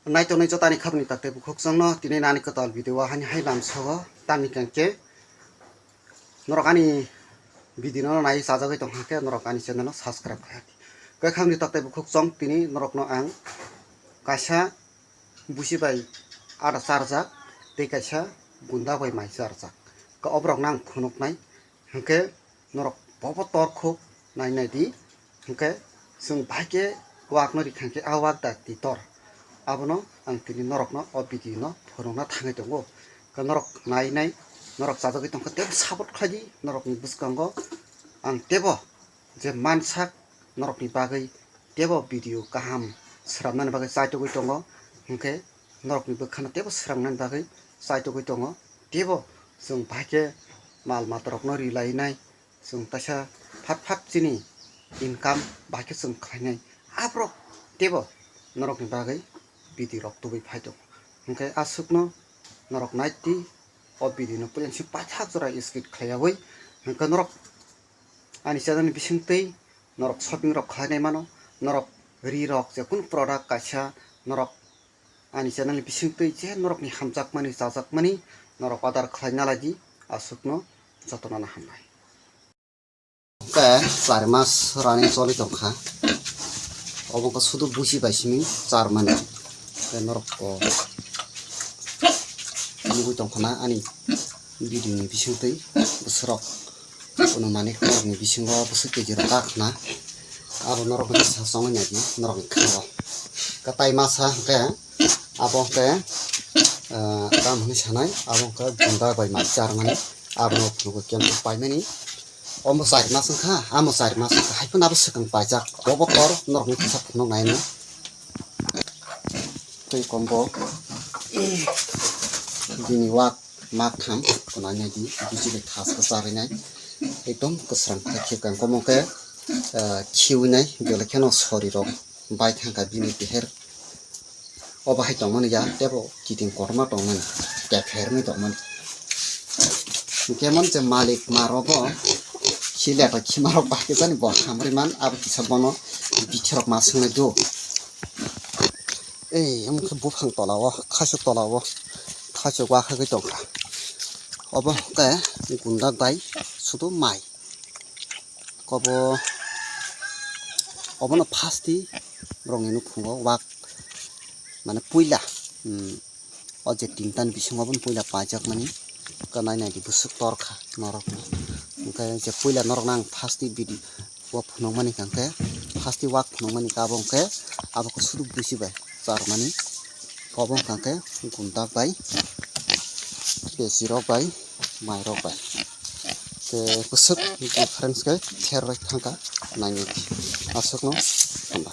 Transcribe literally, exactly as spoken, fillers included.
Naitongnai jotani khapni tak tei bukhuk chwngno tini nani kwtal video o hani hai lam sogo tani kangke norok ani video no nai chajagwi tong kha khe norok ani channel no subscribe khai di. Khe khapni tak tei bukhuk chwng tini norok no ang kaisa busi bai ada charjak tei kaisa gunda bai mai charjak. Khe oborok no ang phunuknai hwnkhe norok bobo tor khuk nai nai di. Hwnkhe chwng bahai khe wak no rikha khe a wak da titor. Abono ang tini norok no o video no phunukna thangwi tongo. Khe norok nai nai norok chajagwi tongkha tebo support khlai di norok ni bwskango ang tebo je mansak norok ni bagwi tebo video kaham swnamnani bagwi chaitugwi tongo. Hwnkhe norok ni bwkhano tebo swnamnani bagwi chaitugwi tongo. Tebo chwng bahai khe mal mata rok no ri lai nai. Chwng kaisa phat phat chini income bahai khe chwng khlainai. Aborok tebo norokni bagwi video rok tubui phai tongo. Hwnkhe aswkno norok nai di o video no puila si paithak jora skip khlaiyaui. Hwnkhe norok ani channel ni bisingtwi norok shopping rok khlainai mano. Norok ri rok je kunu product kaisa norok ani channel ni bisingtwi je norokni hamjakmani chajakmani norok order khlaina lai di, aswkno jotono no hamnai. Khe char mas running choli tongkha, obo khe sudu busi bai simi char mani. Khe norok o nugui tongkha na ani video ni bisingtwi bwswrok. Kuno manik norokni bisingo bwswk keji rok kakhna. Abo norok bai sa songwi naidi norokni khao. Katai masa hwnkhe abo hwnkhe, ah, tam hwnwi sanai abo hwnkhe gunda bai mai charmani. Abono phunukgo kemtwi paimani. Omo char mas wngkha, amo char mas wngkha. Hai phano abo swkang paijak. Bobo tor norokni kisa phunuk naino. Tei kombo bini wak mak tham kunai nai di, bisi bai thas khe charwi nai. Ekdom kwsrang khe khikang komo khe, ah, khiwi nai belai kheno sori rok bai thangkha bini teher. Obo hai tongmani ya tebo kiting kotorma tongmani, kepher ni tongmani. Hwnkhe mon je malik ma rogo khile ta khima rok bai khe jani bo hamri man abo kisa bono bithi rok ma swngnai do. Ei, omo khe buphang tola o, khasuk tola o, khasuk wakhagwi tongkha. Obo hwnkhe gundak bai sudu mai. Kobo, obono phasti borokni nukhungo wak, mane puila, hmm, o je tinta ni bisingo obono puila paijakmani. Khe nai nai di bwswk torkha norokno. Hwnkhe je puila norokno ang phasti bidi o phunukmani hwnkhe, phasti wak phunukmani khe abo hwnkhe abo khe sudu busi bai charmani. Obo hwnkhe gundak bai, besi rok bai, mai rok bai. Khe bwswk difference khe ther bai thangkha nainwi aswkno hambai.